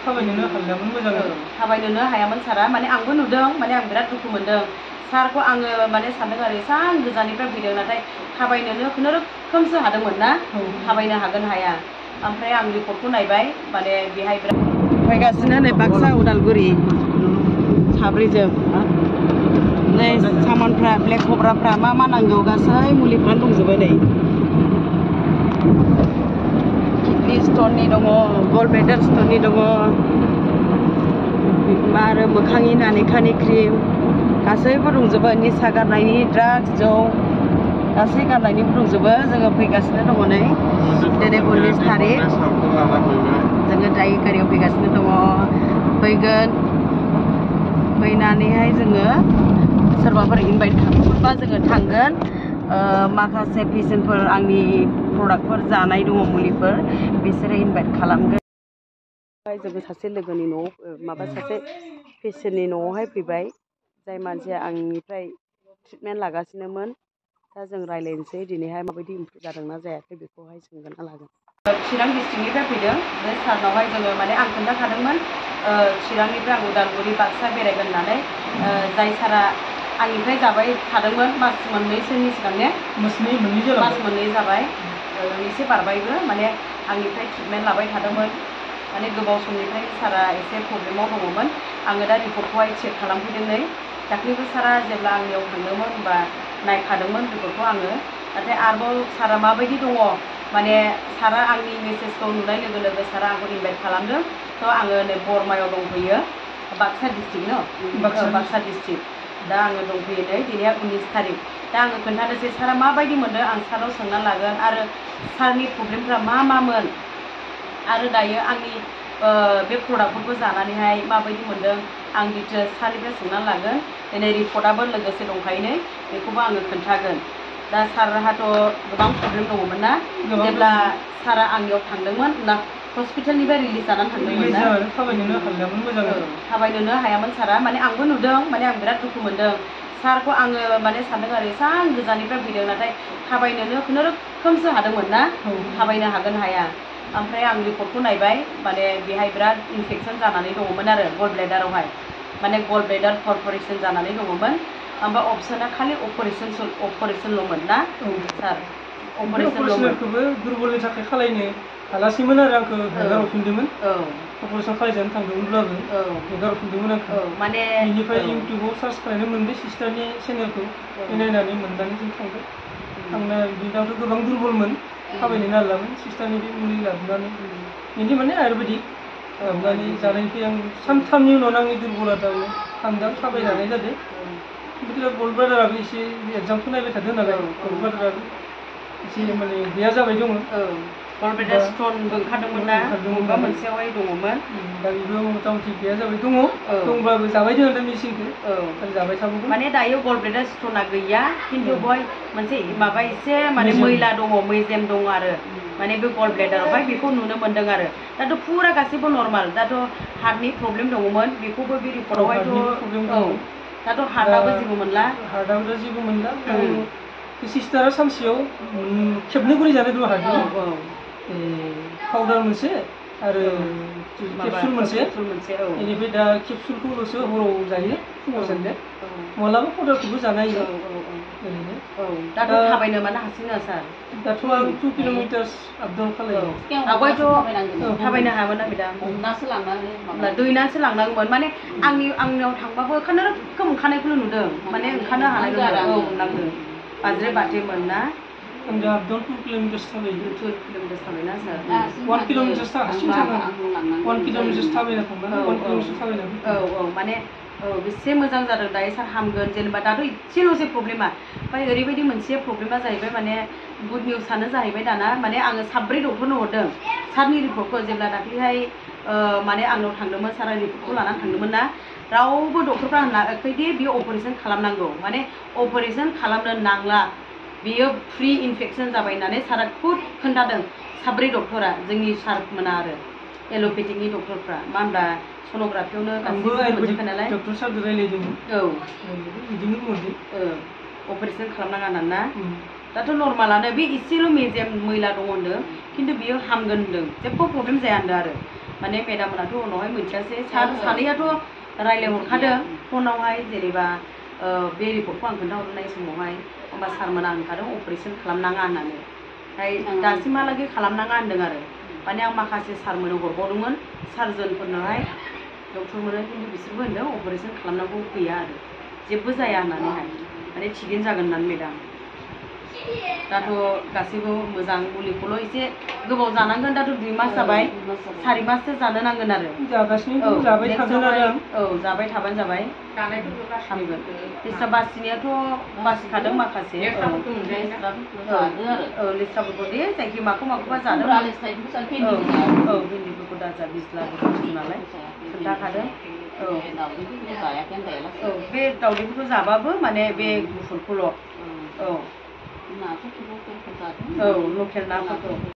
थाबायनोनो हायामोन मोजाङै थाबायनोनो हायामोन सारा माने आंबो नुदों माने आं बिराद दुखु मोनदों सारखौ आङो माने सानदों आरो एसां गोजाननिफ्राय फैदों नाथाय थाबायनोनो खुनुरुखुमसो हादोंमोन ना थाबायनो हागोन हाया ओमफ्राय आं रिपर्टखौ नायबाय माने बेहाय बिराद फैगासिनो नै बाक्सा उदालगुरि साब्रैजों नै सामानफ्रा ब्लेक कब्राफ्रा मा नांगौ गासै मुलिफ्रानो दंजोबो नै किडनि स्टननि दङ गल ब्लेडार स्टननि दङ आरो मोखांनि नानेखानि क्रिम गासैबो दंजोबो निसा गारनायनि ड्राग्स जौ गासै गारनायनिबो दंजोबो जोङो फैगासिनो दङ नै दिनै 19 तारिख जोङो दायो गारियाव फैगासिनो दङ फैगोन फैनानैहाय जोङो सोरबाफोर इनभाइट खालामोबा जोङो थांगोन माखासे पेसेन्टफोर आंनि प्रडाक्टफोर जानाय दङ मुलिफोर बिसोरो इनभाइट खालामगोन जोङो सासे लोगोनि न'आव माबा सासे पेसेन्टनि न'आवहाय फैबाय जाय मानसिया आंनिफ्राय ट्रिटमेन्ट लागासिनोमोन दा जों रायज्लायनोसै दिनैहाय माबायदि इमप्रुभ जादोंना जायाखै बेखौहाय सोंगोन लागोन चिरां डिस्ट्रिक्टनिफ्राय फैदों बे सारनावहाय जोङो माने आं खोन्थाखादोंमोन चिरांनिफ्राय आं उदालगुरि बाक्सा बेरायगोन होननानै जाय सारा आंनिफ्राय जाबाय थादोंमोन मास मोननैसोनि सिगां ने मास मोननै जाबाय एसे बारबायबो माने आंनिफ्राय ट्रिटमेन्ट लाबाय थादोंमोन माने गोबाव समनिफ्राय सारा एसे प्रब्लेमाव दङमोन आङो दा रिपर्टखौहाय चेक खालामफैदों नै दाख्लैबो सारा जेब्ला आंनियाव थांदोंमोन होनबा नायखादोंमोन रिपर्टखौ आङो नाथाय आरोबाव सारा माबायदि दङ माने सारा आंनि मेसेजखौ नुनाय लोगो लोगो सारा आंखौ इनभाइट खालामदों थ' आङो नै बरमायाव दंफैयो बाक्सा डिस्ट्रिक्ट न बाक्सा डिस्ट्रिक्ट दा आङो दंफैयो नै दिनैया 19 तारिख दा आङो खोन्थानोसै सारा माबायदि मोनदों आं साराव सोंना लागोन आरो सारनि प्रब्लेमफ्रा मामोन आरो दायो आंनि बे प्रडाक्टफोरखौ जानानैहाय माबायदि मोनदों आं डिटेल्स सारनिफ्राय सोंनानै लागोन दिनै रिपर्टआबो लोगोसे दंखायो नै बेखौबो आङो खोन्थागोन दा सारहाथ' गोबां प्रब्लेम दङमोन ना जेब्ला सारा आंनियाव थांदोंमन ना हस्पिटालनिफ्राय रिलिज जानानै थांदोंमोन ना थाबायनोनो हायामोन सारा माने आंबो नुदों माने आं बिराद दुखु मोनदों सारखौ आङो माने सानदों आरो एसां गोजाननिफ्राय फैदों नाथाय थाबायनोनो खुनुरुखुमसो हादोंमन ना थाबायनो हागोन हाया ओमफ्राय आं रिपर्टखौ नायबाय माने बेहाय बिराद इनफेक्सन जानानै दङमोन आरो गल ब्लेडारावहाय माने गल ब्लेडार परफरेसन जानानै दङमोन ओमफ्राय अपसना खालि अपारेशनल'मोन ना सार अपारेशनखौबो दुरबलनि थाखाय खालायनो हालासैमोन आरो आंखौ हगारहरफिनदोंमोन अपारेशन खालायजानो थांदोंमोनब्लाबो हगारहरफिनदोंमोन आंखौ माने बेनिफ्राय इउटुबाव सार्च खालामनो मोनदों सिस्टारनि चेनेलखौ नायनानै मोननानै जों थांदों आंना बिनावथ' गोबां दुरबलमोन थाबायनो नालामोन सिस्टारनि बे मुलि लाबोनानै बिदि माने आयुर्वेदिक लाबोनानै जानायनिफ्राय आं सानथामनि उनावनो आंनि दुरबलताया हामदों थाबायजानाय जादों बिदिनो गल ब्लाडाराबो एसे एगजामखौ नायबाय थादों नालाय गल ब्लाडाराबो एसे माने गैया जाबाय दङ गल ब्लेडार स्टनबो ओंखारदोंमोन ना बबेबा मोनसेयावहाय दङमोन दा बेबो मथा मथि गैया जाबाय दंब्लाबो जाबाय दङ दा मेडिसिनखौ जाबाय थाबावगोन माने दायो गल ब्लेडार स्टना गैया खिन्थु बेवहाय मोनसे माबा एसे माने मैला दङ मेजेम दङ आरो माने बे गल ब्लेडारावहाय बेखौ नुनो मोन्दों आरो दाथ' फुरा गासैबो नर्माल दाथ' हार्टनि प्रब्लेम दङमोन बेखौबो बे रिपर्टआवहायथ' दाथ' हार्टआबो जेबो मोनला सिस्टारा सानसेयाव खेबनै गरि जानाय दं हार्टनि पाउडार मोनसे आरो केपसुल मोनसे बेनिफ्राय दा केपसुलखौल'सो हराव जायो फुङाव जानो मालाबा पाउडारखौबो जानाय ओरैनो दाथ' थाबायनो मानो हासिनो सार दाथ' आं 2 किल'मिटार्स आप डाउन खालामो आवगायथ' थाबायनो हायामोन ना बिदा दैनासो लांनांगौमोन माने आंनियाव थांबाबो खुनुरुखुम ओंखारनायखौल' नुदों माने ओंखारनो हानाय नांदों बाज्रे बाथेमोन ना आं दा आप डाउन 2 किल'मिटार्स थाबायो 2 किल'मिटार्स थाबायना सार 1 किल'मिटार्स हारसिं थाङो 1 किल'मिटार्स थाबायना थांबानो 1 किल'मिटार्स थाबायना माने बेसे मोजां जादों दायो सार हामगोन जेनेबा दाथ' एसेल'सो प्रब्लेमा ओमफ्राय ओरैबायदि मोनसे प्रब्लेमा जाहैबाय माने गुड निउसानो जाहैबाय दाना माने आङो 3 डक्टरनो हरदों सारनि रिपर्टखौ जेब्ला दाख्लैहाय माने आंनाव थांदोंमोन सारा रिपर्टखौ लानानै थांदोंमोन ना रावबो डक्टरफ्रा होनाखैदि बियो अपारेशन खालामनांगौ माने अपारेशन खालामनो नांला बियो फ्रि इनफेक्शन जाबाय होननानै सारा खुद खोन्थादों 3 डक्टरा जोंनि सारमोना आरो एल'पेथिकनि डक्टरफ्रा मा होनब्ला सन'ग्राफियावनो गासिबो मोनजोबखाय नालाय डक्टर सारजों रायलायदोंमोन बिदिनो बुंदों अपारेशन खालामनाङा होनना दाथ' नर्मालानो बे एसेल' मेजेम मैला दङ होनदों खिन्थु बियो हामगोन होनदों जेबो प्रब्लेम जाया होनदों आरो माने मेडाममोनाथ' उनावहाय मोनथियासै सानैयाथ' रायज्लायहरखादों फनावहाय जेनेबा बे रिपर्टखौ आं खोन्थाहरनाय समावहाय होमबा सारमोना होनखादों अपारेसन खालामनाङा होननानै ओमफ्राय दासिमहालागै खालामनाङा होनदों आरो माने आं माखासे सारमोननो हरबावदोंमोन सार्जनफोरनोहाय डक्टरमोननो खिन्थु बिसोरबो होनदों अपारेसन खालामनांगौ गैया आरो जेबो जाया होननानैहाय माने थिगैनो जागोन होननानै मेडाम दाथ' गासैबो मोजां मुलिखौल' एसे गोबाव जानांगोन दाथ' 2 मास जाबाय 4 माससो जानो नांगोन आरो जागासिनो जाबाय थागोन आरो जाबाय थाबानो जाबाय हामगोन लेस्रा बासिनायाथ' बासिखादों माखासे लेस्राफोरखौ दे जायखि माखौबा जादों भिन्दिफोरखौ दाजा बिज्ला बुस्थु नालाय खोन्थाखादों बे दावदैफोरखौ जाबाबो माने बे गुफुरखौल' लकेल नाफोरखौ